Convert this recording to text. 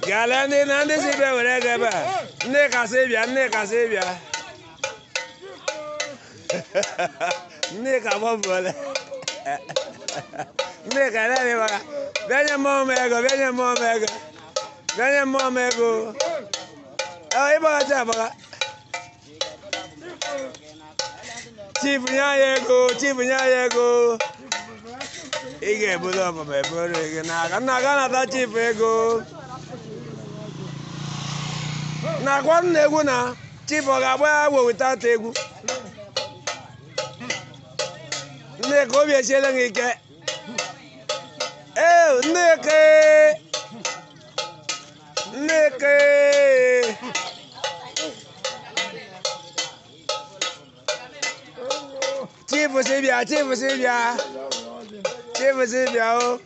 Gala ndị na ndị si bịa were ego ebe a. Ndị kasị bịa, ndị kasị bịa. Ndị ka gbọbụle. Ndị ka lere maka. Bịa nye mmụọ m ego, bịa nye mmụọ m ego. Bịa nye mmụọ m ego. Ee, ịgbaghachi agbagha. Chief nye anyị ego, chief nye anyị ego. Ị ga-eburu ọbụma eburu gị n'aka. Nna ga nata chief ego. Na-akwa nna egwu na chief ọ ga-agba ya agwọ without egwu. Nneka obi esiela gị ike. Ee, Nneka! Nneka! Chief si bịa, chief si bịa. Chief si bịa o.